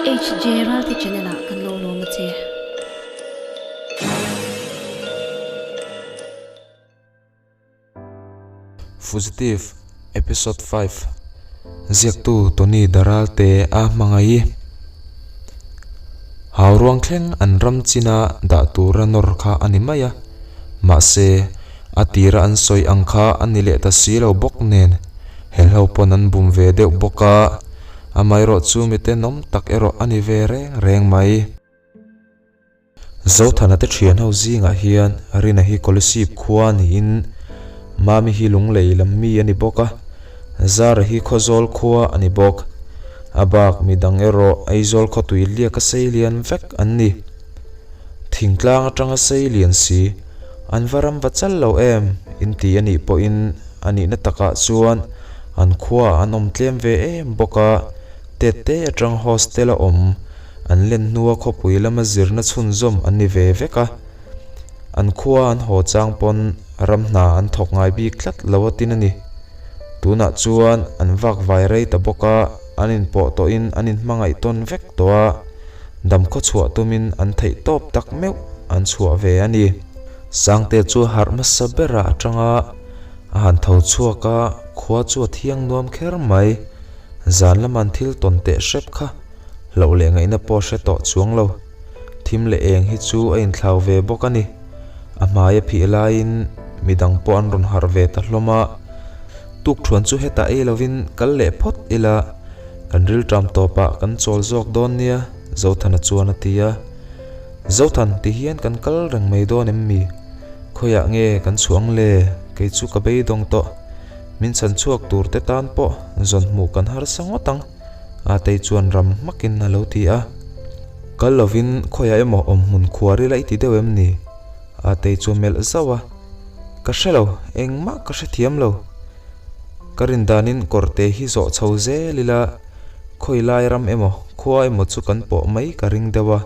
HJ Ralte channel ah kan lo lawm a che. Fugitive Episode 5 Ziaktu Tony Daralte a hmangaih Hau ruang thleng an ram china dah tura nawr kha a ni mai a, mahse a tira an sawi ang kha a ni leh ta si lo bawk nen helho pawn an bum ve deuh bawk a, amaherawh chu mi tenawm tak erawh a ni ve reng reng mai. Zothana te thian ho zingah hian Rina hi Kolasib khua niin Mami hi Lunglei lam mi a ni bawk a, Zara hi Khawzawl khua a ni bawk. A bak midang erawh Aizawl khawtui liaka sei lian vek an ni. Thingtlang atanga sei lian si, an va ram va chal lo em in ti a nih pawhin a nihna takah chuan an khuaah an awm tlem ve em bawk a, tette atang hostel a awm an len hnua khawpui lama zirna chhunzawm an ni ve vek a, an khua an haw chang pawn ram hna an thawk ngai bik tlat lo a tin a ni. Tunah chuan an vak vai rei ta bawk a, an inpawh tawhin an inhmangaih tawn vek tawh a, dam khaw chhuah tumin an theih tawp tak meuh an chhuah ve a ni. Sangte chu harh hmasa berah atanga a han tho chhuak a, khua chu a thiang nuam kher mai. Zan lama an thil tawn teh hrep kha hlauh leh ngaihna pawh hre tawh chuang lo. Thim leh eng hi chu a inthlau ve bawk a ni. A hmai a phih laiin midang pawh an rawn harh ve ta hlawm a. Tukthuan chu hetah ei lovin kal leh phawt ila, kan rilṭam tawpah kan chawl zawk dawn nia, Zothana chuan a ti a. Zothan, ti hian kan kal reng mai dawn em mi? Khawiah nge kan chhuang le? Kei chu ka beidawng tawh. Min chhan chhuak tur te tan pawh zawn hmuh kan harsa ngawt ang, Atei chuan ram hmakin a lo ti a. Kal lovin khawiah emaw awm hmun khuar ila i ti deuh em ni? Atei chu a melh zauh a. Ka hre lo, engmah ka hrethiam lo. Ka rin danin kawrte hi zawh chho zel ila khawi lai ram emaw khua emaw chu kan pawh mai ka ring deuh a,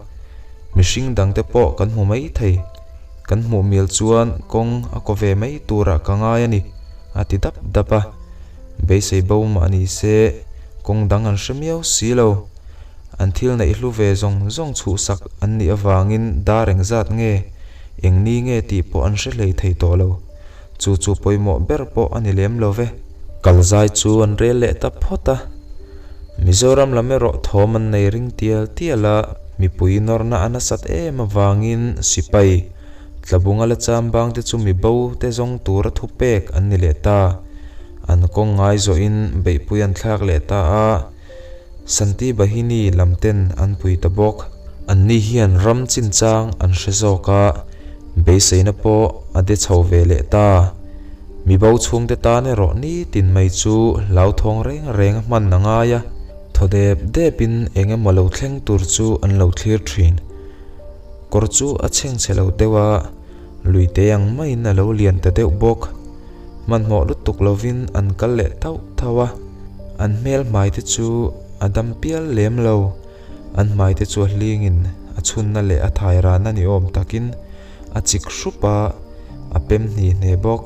mihring dangte pawh kan hmu mai thei. Kan hmuh mial chuan kawng a kaw ve mai turah ka ngai a ni, a ti dap dap a. Beisei bo mah ni se kawng dang an hre miau si lo. An thil neih hlu ve zawng zawng chhuhsak an nih avangin dar engzat nge, eng ni nge tih pawh an hre hlei thei tawh lo. Chu chu pawimawh ber pawh a ni lem lo ve. Kal zai chu an rel leh ta phawt a. Mizoram lam erawh thawm an nei ring tial tial a, mipui nawrna a nasat em avangin sipai, tlabunga la chambang te chu mi bo te zawng tura thupek an ni leh ta. An kawng ngai zawhin beihpui an thlak leh ta a. Santi Bahini lam ten an pui ta bawk. Anni hian ram chinchang an hre zawk a, beiseina pawh a de chho ve leh ta. Mi bo chhungte tan erawh nitin mai chu hlauthawng reng reng a hman a ngai a, thaw dep depin eng emaw lo thleng tur chu an lo thlir thin. Kawr chu a chhengchhe lo deuh a, luite ang maiin a lo lian ta deuh bawk. Hmanhmawh lutuk lovin an kal leh thauh thauh a, an hmel hmai te chu a dam pial lem lo. An hmai te chu a hlingin a chhunna leh a thai rana ni awm takin a chik hrup a, a pem hni hne bawk.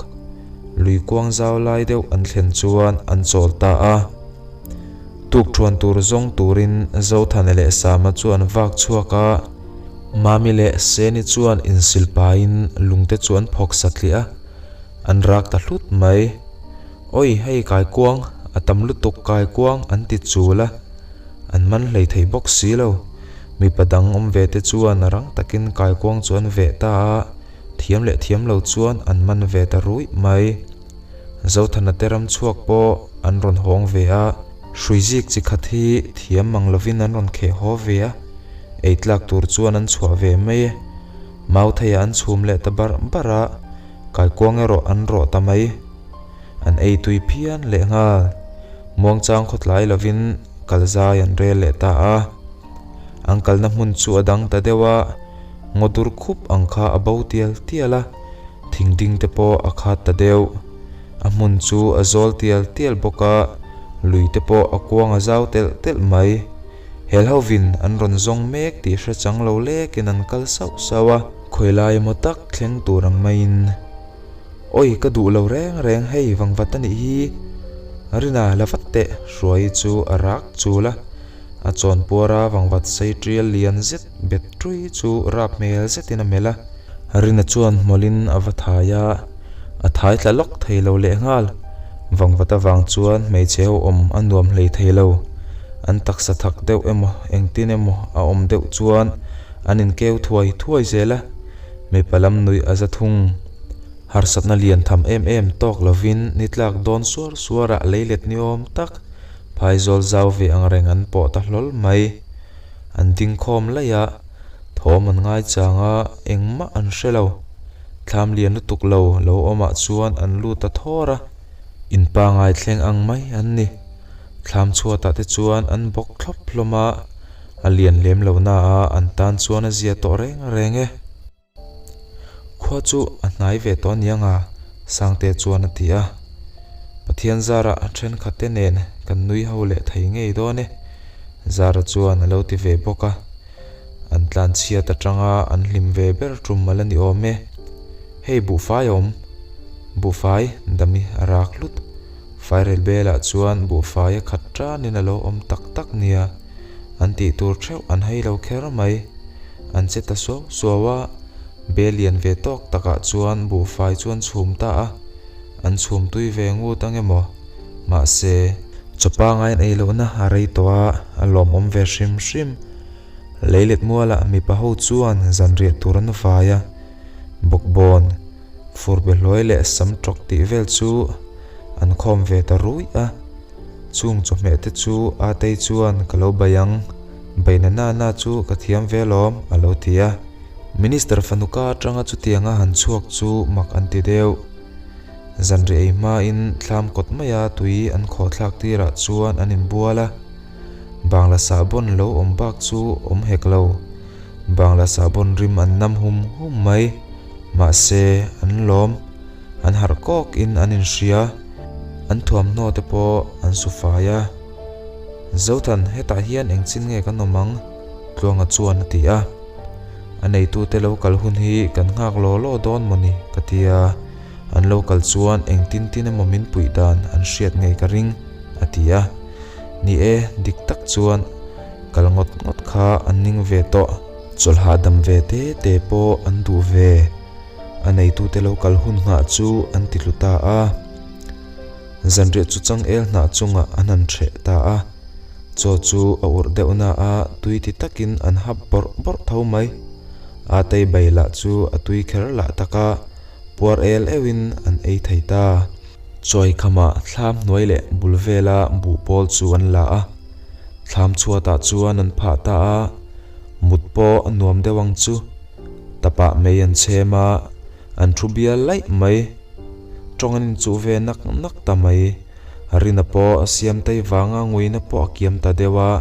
Lui kuang zau lai deuh an thlen chuan an chawl ta a. Tukthuan tur zawng turin Zothana leh Sama chu an vak chhuak a, Mami leh Seni chuan insilpaiin lungte chu an phawk satliah a. An rak ta hlut mai. Awi hei kaikuang, a tam lutuk kaikuang an ti chul a, an man hlei thei bawk si lo. Mipa dang awm ve te chuan rang takin kaikuang chu an veh ta a, thiam leh thiam lo chuan an man ve ta ruih mai. Zothana te ram chhuak pawh an rawn hawng ve a, hrui zik chi khat hi thiam mang lovin an rawn kheh haw ve a, ei tlak tur chuan an chhuah ve mai e. Mautheiah an chhum leh ta barh barh a, kaikuang erawh an rawh ta mai. An ei tui phian leh nghal. Muangchang khawtlai lovin kal zai an rel leh ta a. An kalna hmun chu a dang ta deuh a, ngaw dur khup ang kha a bo tial tial a, thing ding te pawh a khat ta deuh. A hmun chu a zawl tial tial bawk a, lui te pawh a kuang a zau telh telh mai. Helhovin an rawn zawng mek tih hre chang lo lekin an kal sauh sauh a. Khawilai emaw tak thleng tur ang maiin, Awi ka duh lo reng reng hei vangvat a nih hi, Rina la vat teh Hruaii chu a rak chul a. A chawnpuara vangvat sei tial lian zet bet ṭui chu rap hmel zetin a melh a. Rina chuan hmawlhin a va thai a, a thai tla lawk thei lo lehnghal. Vangvat avang chuan hmeichhe ho awm a nuam hlei thei lo. An taksa thak deuh emaw engtin emaw a awm deuh chuan an inkeu thuai thuai zel a, mipa lam nuih a za thung. Harsatna lian tham em em tawk lovin ni tlak dawn suar suarah leilet ni awm tak phaizawl zau ve ang reng an pawh ta hlawl mai. An ding khawm laih a, thawm an ngai chang a, engmah an hre lo. Thlam lian lutuk lo lo awmah chuan an lut ta thawr a, in pangai thleng ang mai an ni. Thlam chhuatah te chuan an bawk thlawp hlawm a, a lian lem lo na a, an tan chuan a zia tawh reng reng e. Khua chu a hnai ve tawh aniang a, Sangte chuan a ti a. Pathian zara thenkhat te nen kan nui ho leh thei ngei dawn e, Zara chuan a lo ti ve bawk a. An tlan chhiat atanga an hlim ve ber tum a la ni awm e. Hei buhfai a awm. Buhfai dami a rak hlut. Fairel belah chuan buhfai a khat tanin a lo awm tak tak nia. An tih tur theuh an hei lo kher mai. An che ta suau suau a, bel lian ve tawk takah chuan buhfai chu an chhum ta a, an chhum tui ve ngut ang emaw? Mahse, chaw pangai an ei lohna a rei tawh a, a lawmawm ve hrim hrim. Leilet mualah mipa ho chuan zanriah tur an vai a, bawkbawn, furbe hluai leh sam tawk tih vel chu an khawm ve ta ruih a. Chung chawhmeh te chu Atei chuan ka lo bai ang, baina na na chu ka thiam ve alawm a lo ti a. Minister fanu ka atanga chutianga han chhuak chu mak an ti deuh. Zanriah ei hmain thlam kawt maia tui an khawh thlak tirah chuan an inbual a. Bangla sahbawn lo awm bak chu awm hek lo. Bangla sahbawn rim an nam hum hum mai. Mahse, an lawm. An harh kawk in an inhria. An thuamhnaw te pawh an su fai a. Zothan, hetah hian engchin nge kan awm ang? Tluanga chuan a ti a. A neitute lo kal hun hi kan nghak law law dawn mawni? ka ti a. An lo kal chuan engtin tin emaw min puih dan an hriat ngei ka ring, a ti a. Ni e, dik tak chuan kal ngawt ngawt kha an ning ve tawh. Chawlh hahdam ve te te pawh an duh ve. A neitute lo kal hun nghah chu an ti hlu ta a. Zanriah chu changel hnah chungah an han hreh ta a. Chaw chu a urh deuh na a, tui ti takin an hap bawrh bawrh tho mai. A tei bai lah chu a tui kher lah tak a, puar el euhin an ei thei ta. Chawi khamah thlam hnuai leh bul vela buh pawl chu an la a, thlam chhuatah chuan an phah ta a, mut pawh a nuam deuh ang chu. Tapah mei an chhem a, an thu bial laih mai. Tawng an inchuh ve nak nak ta mai. Rina pawh Siamtei vanga nguina pawh a kiam ta deuh a,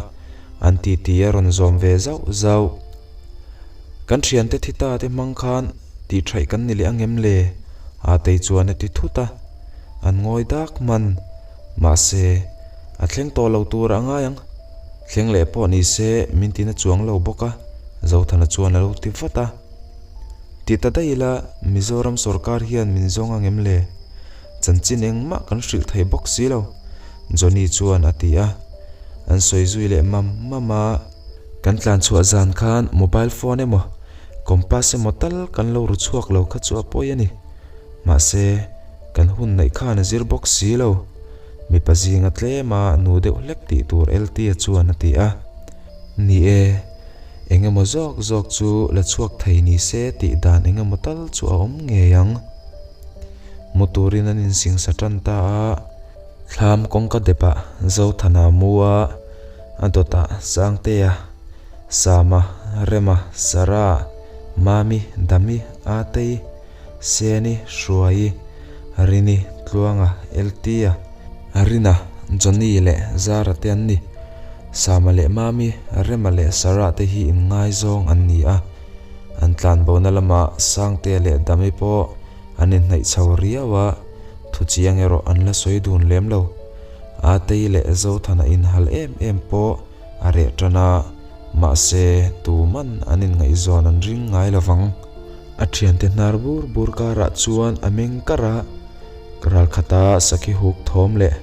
an titi a rawn zawm ve zauh zauh. Kan thiante thi ta te hmang khan tih thaih kan ni leh ang em le? Atei chuan a ti thut a, an ngawi dak hman. Mahse, a thleng tawh lo tur a ngai ang. Thleng leh pawh ni se min tina chuang lo bawk a, Zothana chuan a lo ti vat a. Ti ta daih ila, Mizoram sorkar hian min zawng ang em le? Chanchin engmah kan hrilh thei bawk si lo, Johnny chuan a ti a. An sawi zui leh mam mam a. Kan tlan chhuah zan khan mobile phone emaw, compass emaw tal kan lo ru chhuak lo kha chu a pawi a ni. Mahse, kan hun neih khan a zir bawk si lo. Mipa zinga tlema nu deuh hlek tih tur Eltia chuan a ti a. Ni e, eng emaw zawk zawk chu la chhuak thei ni se tih dan eng emaw tal chu a awm ngei ang. Mu turin an insingsa tan ta a, thlam kawngka depah Zothana mu a, a dawtah Sangtea, Sama, Rema, Sarah, Mami, Dami, Atei, Seni, Hruaii, Rini, Tluanga, Eltia, Rina, Johnny leh Zara te an ni. Sama leh Mami, Rema leh Sarah te hi inngaizawng an ni a, an tlanbona lamah Sangtea leh Dami pawh an inhnaih chho riau a, thuchiang erawh an la sawi dun lem lo. Atei leh Zothana inhal em em pawh a reh tan a, mahse tuman an inngaihzawn an ring ngai lo vang. A thiante hnar bur bur karah chuan a meng kar a, ralkhata sakhi huk thawm leh.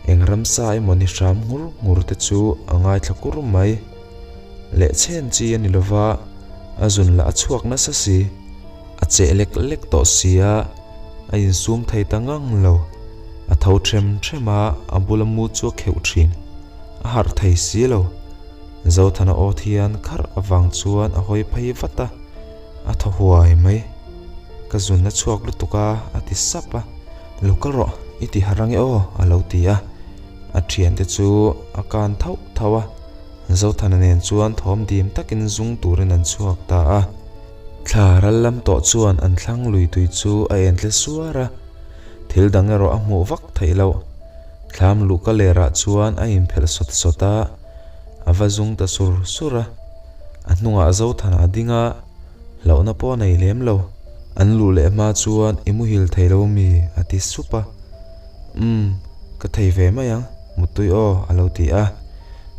Eng ramsa emaw ni hram ngur ngur te chu a ngaithla kur mai. Leh chhen chi a ni lova, a zun lah a chhuak nasa si. A cheh lek lek tawh si a, a insum thei ta ngang lo. A tho them them a, a bula mu chu a kheuh thin. A harh thei si lo. Zothana aw thian kharh avang chuan a hawi phei vat a, a thaw huai mai. Ka zun a chhuak lutuk a, a ti sap a. Lo kal rawh, i ti harh ange aw, a lo ti a. A thiante chu a kan thauh thauh a, Zothana nen chuan thawm dim takin zung turin an chhuak ta a. Thla ral lam tawh chuan an thlang lui tui chu a en tle suar a, thil dang erawh a hmuh vak theih loh. Thlam luhka lerah chuan a inphelh sawt sawt a, a va zung ta sur sur a. A hnungah Zothana a ding a, hlauhna pawh a nei lem lo. An luh leh hma chuan i muhil thei lo mi? a ti sup a. Umm, ka thei ve mai ang, muttui aw a lo ti a.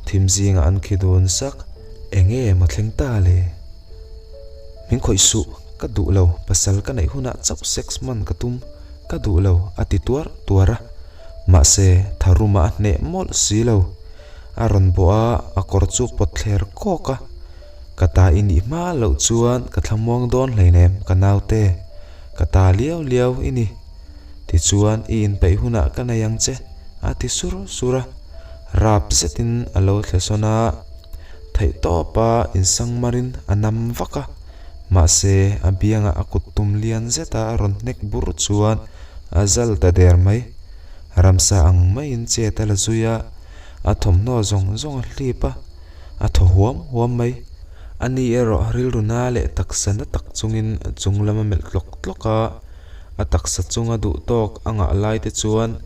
Thim zingah an khi dun sak. Enge maw thleng ta le? Min khawih suh, ka duh lo, pasal ka neih hunah chauh sex man ka tum, ka duh lo a ti tuar tuar a. Mahse, tharuma a hneh mawlh si lo. A rawn bawh a, a kawr chu pawt thler kawk a. Ka ta i nih hma loh chuan ka thlamuang dawn hleinem ka naute, ka ta liau liau i ni. Tichuan i inpeih hunah ka nei ang che a ti sur sur a. Rap zetin a lo thle sawn a. Theih tawpa insangmarin a nam vak a, mahse a biangah a kut tum lian zeta a rawn hnek bur chuan a zal ta der mai. Ramsa ang maiin chet a la zui a, a thawmhnaw zawng zawng a hlip a, a thaw huam huam mai. Ani erawh rilru na leh taksa na tak chungin chung lam a melh tlawk tlawk a, a taksa chunga duh tawk a ngah lai te chuan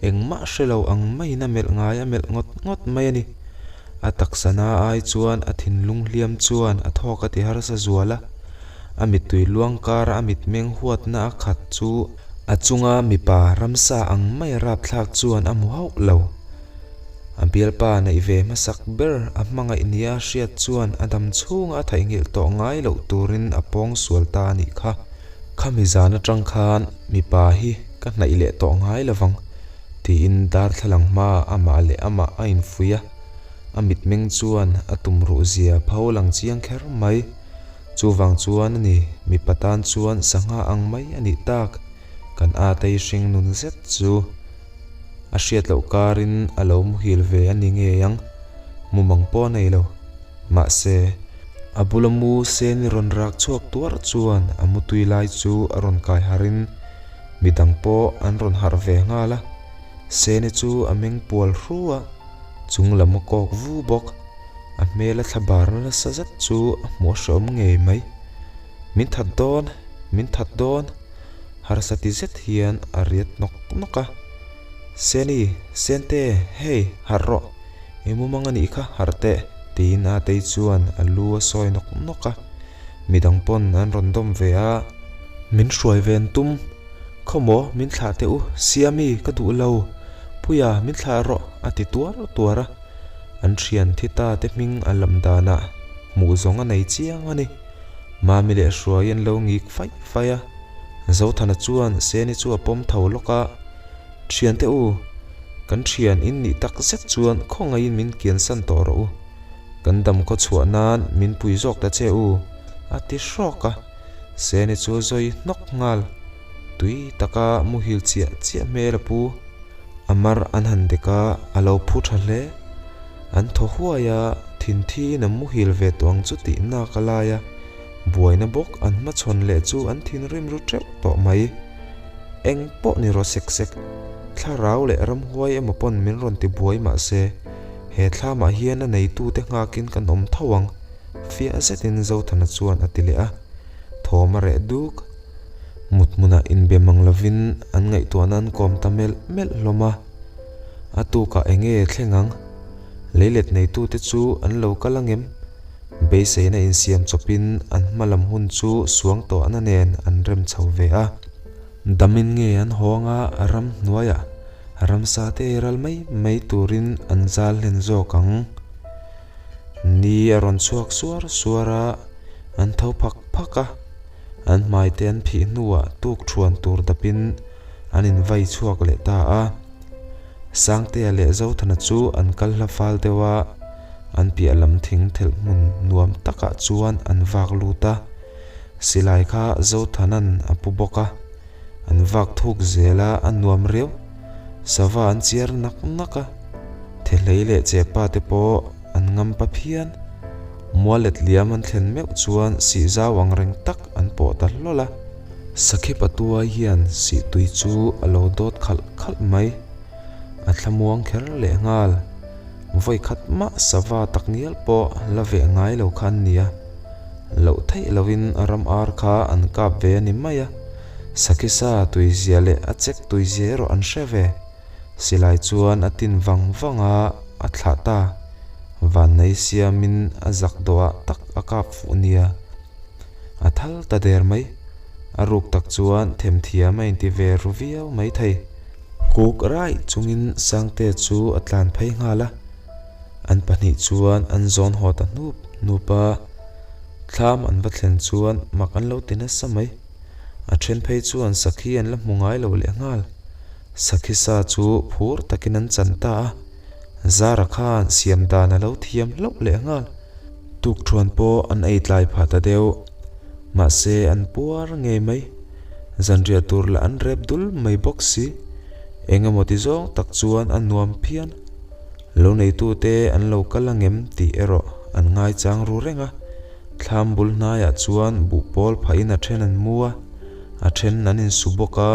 engmah hre lo ang maiin a melh ngai a melh ngawt ngawt mai a ni. A taksa na ai chuan a thinlung hliam chuan a thawk a ti harsa zual a, a mittui luang kara a mitmeng huatna a khat chu a chunga mipa ramsa ang mai rapthlak chuan a hmu hauh lo. A bialpa neih ve hmasak ber a hmangaih nia hriat chuan a dam chhunga a theihnghilh tawh ngai loh turin a pawng sual ta a nih kha. Khami zan atang khan mipa hi ka hnaih leh tawh ngai lovang. Tiin darthlalang hmaah amah leh amah a infuih a, a mitmeng chuan a tumruh zia pho lang chiang kher mai. Chuvang chuan a ni, mipa tan chuan sangha ang mai a nih tak, kan atei hring nun zet chu. A hriat loh karin a lo muhil ve a ni ngei ang, mumang pawh a nei lo. Mahse, a bula mu seni rawn rak chhuak tuar chuan a mutui lai chu a rawn kai harin, Midang pawh an rawn harh ve nghal a, Seni chu a meng pual hru a, chung lam a kawk vu bawk. A hmel a thla barna nasa zet chu a hmuh a hreawm ngei mai. Min that dawn, min that dawn, harsa ti zet hian a riat nawk nawk a. Seni, Sente, hei, harh rawh, i mumang a nih kha, harh teh, tiin Atei chuan a lu a sawi nawk nawk a. Midang pawn an rawn dawm ve a. Min hruai ve an tum. Khawmaw min thlah teh u, Siami ka duh lo. Puia min thlah rawh a ti tuar tuar a. An thian thi ta te hming a lam danah hmuh zawng a nei chiang a ni. Mami leh Hruai an lo ngik faih faih a. Zothana chuan Seni chu a pawm tho lawk a. Thian teh u, kan thian in nih tak zet chuan khawngaihin min kiansan tawh rawh u. Kan dam khaw chhuah nan min pui zawk ta che u, a ti hrawk a. Seni chu a zawi hnawk nghal. Tui taka muhil chiah chiah hmel a pu. A mar an han dek a, a lo phu tha hle. An thaw huai a, thinthi in a muhil ve tawh ang chu tih nak a lai a. Buaina bawk an hmachhawn leh chu an thinrim ru teuh tawh mai. Eng pawh ni rawh sek sek, thlarau leh ramhuai emaw pawn min rawn ti buai mahse, He thlamah hian a neitute nghakin kan awm tho ang, fiah zetin Zothana chuan a ti leh a. Thawm a reh duk. Mut hmunah inbe mang lovin an ngaihtuahna an kawm ta melh melh hlawm a. A tukah eng nge thleng ang? Leilet neitute chu an lo kal angem? Beiseina insiam chawpin an hma lam hun chu suang tawhna nen an rem chho ve a. Damin nge an hawng a ramhnuaiah Ramsa te ei ral mai mai turin an zal hlen zawk ang. Ni a rawn chhuak suar suar a, an tho phak phak a. An hmai te an phih hnuah tuk thuan tur dapin an invai chhuak leh ta a. Sangtea leh Zothana chu an kal hla fal deuh a, an piah lam thing thelh hmun nuam takah chuan an vak lut a. Silai kha Zothana'n a pu bawk a, an vak thuk zel a, a nuam riau. Sava an chiar nak nak a, Thehlei leh Chepa te pawh an ngam pa phian. Mualet liam an thlen meuh chuan sih zau ang reng tak an pawh ta hlawl a. Sakhi patuai hian sihtui chu a lo dawt khalh khalh mai. A thlamuang kher leh nghal. Vawi khat mah sava tak ngial pawh la veh ngai lo kha an nia. Loh theih loin ram ar kha an kap ve a ni mai a. Sakhi sa tuizia leh a chek tuizia erawh an hre ve. Silai chuan a tin vang vang a, a thlah ta. Vannei siamin a zak dawhah tak a kap fuh nia. A thal ta der mai. A ruk tak chuan themthiam a inti ve ru viau mai thei. Kuk raih chungin Sangte chu a tlan phei nghal a. An pahnih chuan an zawn haw ta hnup hnup a. Thlam an va thlen chuan mak an lo ti nasa mai. A then phei chuan sakhi an la hmu ngai lo leh nghal. Sakhi sa chu phur takin an chan ta a. Zara khan siam dan a lo thiam hlauh leh nghal. Tukṭhuan pawh an ei tlai phah ta deuh. Mahse an puar ngei mai. Zanriah tur lah an rep dul mai bawk si. Eng emaw ti zawng tak chuan a nuam phian. Lo neitute an lo kal angem tih erawh an ngaichang ru reng a. Thlam bul hnaiah chuan buhpawl phahin a then an mu a, a then an insu bawk a.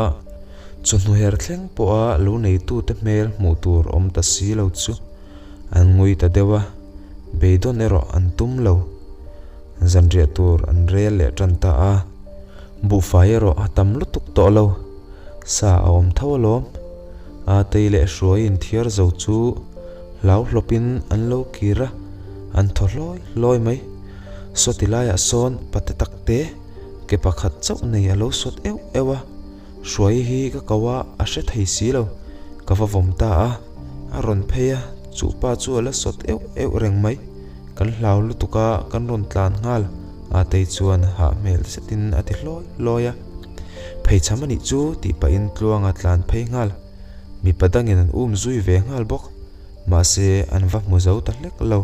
Chawhnu her thleng pawha lo neitute hmel hmuh tur awm ta si lo chu an ngui ta deuh a, beidawn erawh an tum lo. Zanriah tur an rel leh tan ta a, buhfai erawh a tam lutuk tawh lo, sa a awm tho alawm. Atei leh Hruai inthiar zo chu hlau hlawpin an lo kir a, an thaw hlawi hlawi mai. Sawti laiah sawn pate takte ke pakhat chauh nei a lo sawt euh euh a. Hruai hi ka ko a, a hre thei si lo. Ka va vawm ta a, a rawn phei a, chu pa chu a la sawt euh euh reng mai. Kan hlau lutuk a, kan rawn tlan nghal, Atei chuan hah hmel zetin a ti hlawi hlawi a. Pheichham a nih chu tih pahin Tluanga tlan phei nghal. Mipa dangin an um zui ve nghal bawk. Mahse, an va hmu zo ta hlek lo.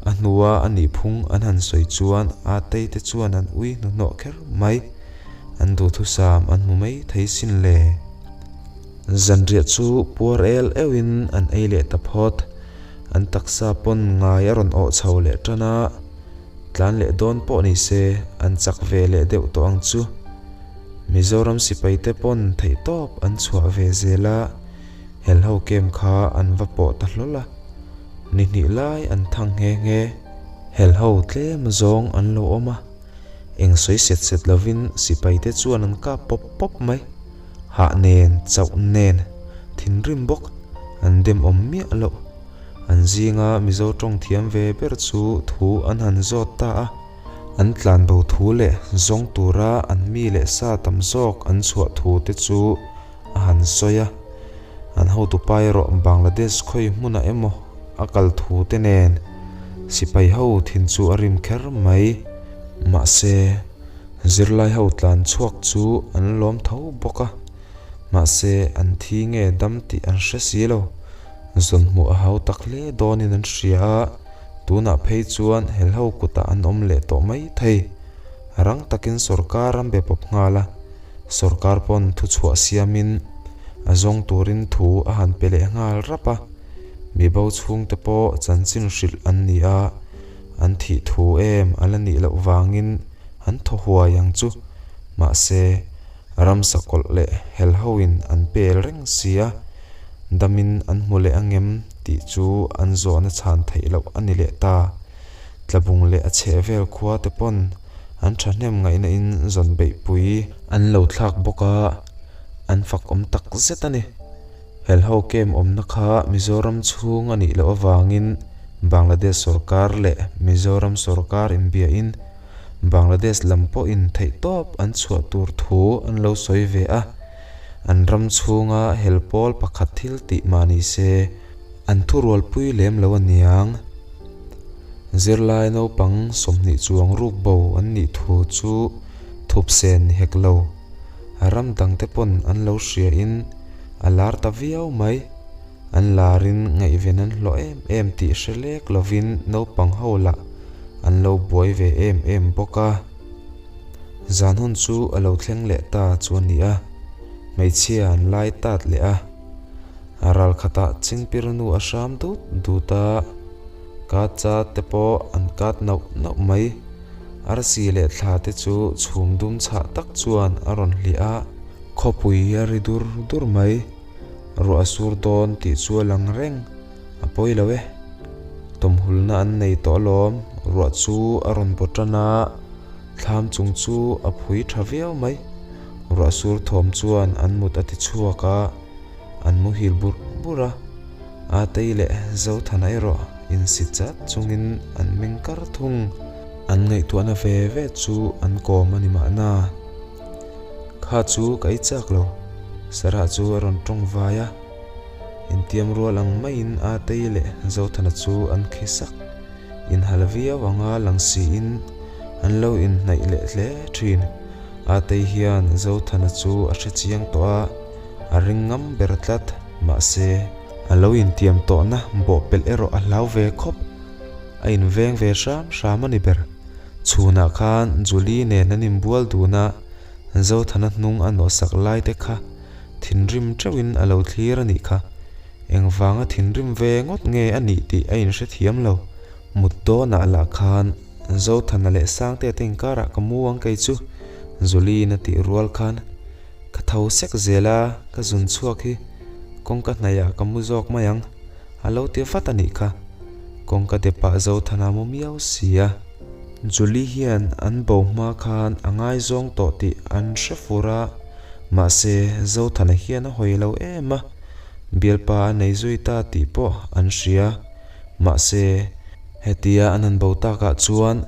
A hnua a nih phung an han sawi chuan Atei te chuan an ui hnuhnawh kher mai. An duhthusam an hmu mai thei sin le. Zanriah chu puar el euhin an ei leh ta phawt. An taksa pawn ngai a rawn awh chho leh tan a, tlan leh dawn pawh ni se an chak ve leh deuh tawh ang chu. Mizoram sipaite pawn theihtawp an chhuah ve zel a, helho kem kha an va pawh ta hlawl a. Ni hnih lai an thang nghe nghe. Helho tlem zawng an lo awm a. Eng sawi set set lovin sipaite chuan an kap pawp pawp mai. Hah nen, chauh nen, thinrim bawk, an dem awm miah loh. An zinga Mizo tawng thiam ve ber chu thu an han zawt ta a. An tlanbo thu leh zawng tura an mi leh sa tam zawk an chhuah thu te chu a han sawi a. An hotupa erawh Bangladesh khawi hmunah emaw a kal thu te nen sipai ho thin chu a rim kher mai. Mahse, zirlai ho tlan chhuak chu an lawm tho bawk a, mahse an thi nge dam tih an hre si lo. Zawn hmuh a hau tak hle dawnin an hria a, tunah phei chuan helho kutah an awm leh tawh mai thei. Rang takin sawrkar an be pawp nghal a. Sawrkar pawn thuchhuah siamin a zawng turin thu a han pe leh nghal rap a, mibo chhungte pawh chanchin hrilh an ni a, an thih thu em a la nih loh vangin an thaw huai ang chu. Mahse, ramsa kawlh leh hel hoin an pel reng si a, damin an hmu leh angem tih chu an zawhna chhan theih loh a ni leh ta. Tlabung leh a chhehvel khua te pawn an thahnem ngaihna in zawn beihpui an lo thlak bawk a, an fak awm tak zet a ni. Helho camp awmna kha Mizoram chhung a nih loh avangin Bangladesh sorkar leh Mizoram sorkar inbiahin Bangladesh lam pawhin theihtawp an chhuah tur thu an lo sawi ve a, an ram chhunga hel pawl pakhat thil tih mah ni se an thurualpui lem lo a niang. Zirlai naupang 20 chuang ruk bo an nih thu chu thupsen ni hek lo. Ram dangte pawn an lo hriain a lar ta viau mai. An larin ngaihven an hlawh em em tih hre lek lovin naupang ho lah an lo buai ve em em bawk a. Zan hun chu a lo thleng leh ta chu a ni a, hmeichhia an lai tat leh a. A ral khatah chingpir nu a hram dut dut a, kat chat te pawh an kat nauh nauh mai. Arsi leh thla te chu chhum dum chhah tak chuan a rawn hliah a. Khawpui a ri dur dur mai. Ruah a sur dawn tih chu a lang reng, a pawi lo e. Tawmhulna an nei tawh alawm, ruah chu a rawn baw tan a, thlam chung chu a phui tha viau mai. Ruah sur thawm chuan an mut a ti chhuak a, an muhil burh burh a. Atei leh Zothana erawh insi chat chungin an meng kar thung. An ngaihtuahna ve ve chu an kawm a ni mahna. Kha chu ka ei chak lo, Sarah chu a rawn tawng vai a. Intiam rual ang maiin Atei leh Zothana chu an khi sak. Inhal viau anga lang siin an lo inhnaih leh hle thin. Atei hian Zothana chu a hre chiang tawh a, a ring ngam ber tlat. Mahse, a lo intiam tawhna bawhpelh erawh a hlau ve khawp. A inveng ve hram hram a ni ber. Chhunah khan Julie nen an inbual dun a, Zothana hnung a nawhsak lai te kha thinrim teuhin a lo thlir a nih kha. Engvanga thinrim ve ngawt nge a nih tih a inhrethiam lo. Mut dawnah lah khan Zothana leh Sangtea te inkarah ka mu ang kei chu, Julie-in a tih rual khan ka tho sek zel a, ka zun chhuak hi kawngka hnaihah ka mu zawk mai ang. A lo ti vat a nih kha. Kawngka depah Zothana mu miau si a. Julie hian an bo hma khan a ngaizawng tawh tih an hre fur a, mahse Zothana hian a hawi lo em a, bialpa a nei zui ta tih pawh an hria. Mahse, hetia an han bo takah chuan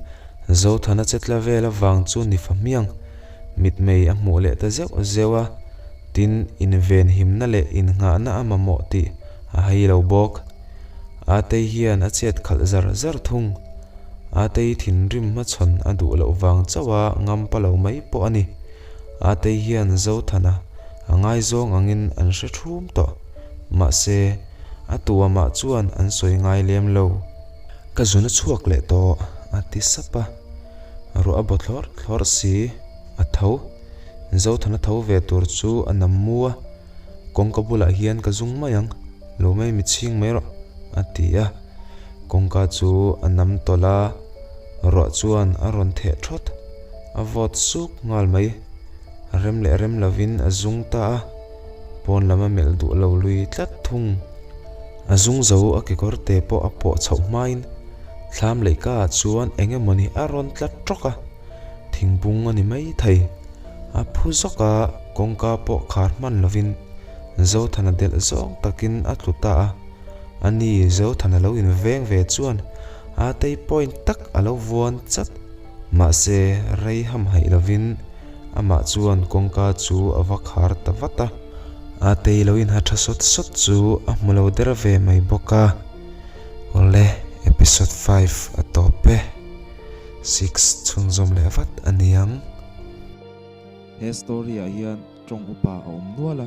Zothana che tla vel avang chu ni fa hmiang mitmei a hmuh leh ta zeuh zeuh a, tin invenhimna leh innghahna a mamawh tih A hei lo bawk. Atei hian a chet khalh zar zar thung. Atei thinrim hmachhawn a duh loh vang chauh a ngam pa lo mai pawh a ni. Atei hian Zothana a ngaizawng angin an hre thum tawh. Mahse, a tuamah chuan an sawi ngai lem lo. Ka zun a chhuak leh tawh, a ti sap a. Ruah a baw thlawrh thlawrh si. A tho. Zothana tho ve tur chu a nam mu a. Kawngka bulah hian ka zung mai ang, lo mai mi chhing mai rawh, a ti a. Kawngka chu a nam tawlh a, ruah chuan a rawn theh thawt. A vawt suk nghal mai. Rem leh rem lovin a zung ta a, pawn lam a melh duh lo lui tlat thung. A zung zo a kekawr te pawh a pawh chhoh hmain thlam leihka ah chuan eng emawni a rawn tla tawk a, thingbung a ni mai thei. A phu zawk a, kawngka pawh khar hman lovin Zothana delh zawng takin a tlu ta a. Ani Zothana lo inveng ve chuan a tei point tak a lo vuan chat. Mahse, rei hamhaih lovin amah chuan kawngka chu a va khar ta vat a. A tei lo inha tha sawt sawt chu a hmu lo der ve mai bawk a. Awle, episode 5 a tawp e. 6 chhunzawm leh vat a ni ang. He story ah hian tawng upa a awm nual a,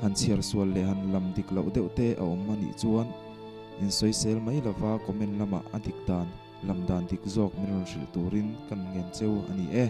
han chhiar sual leh han lam dik loh deuh te a awm a nih chuan insawisel mai lova comment lamah a dik dan, lam dan dik zawk min rawn hrilh turin kan ngen cheu a ni e.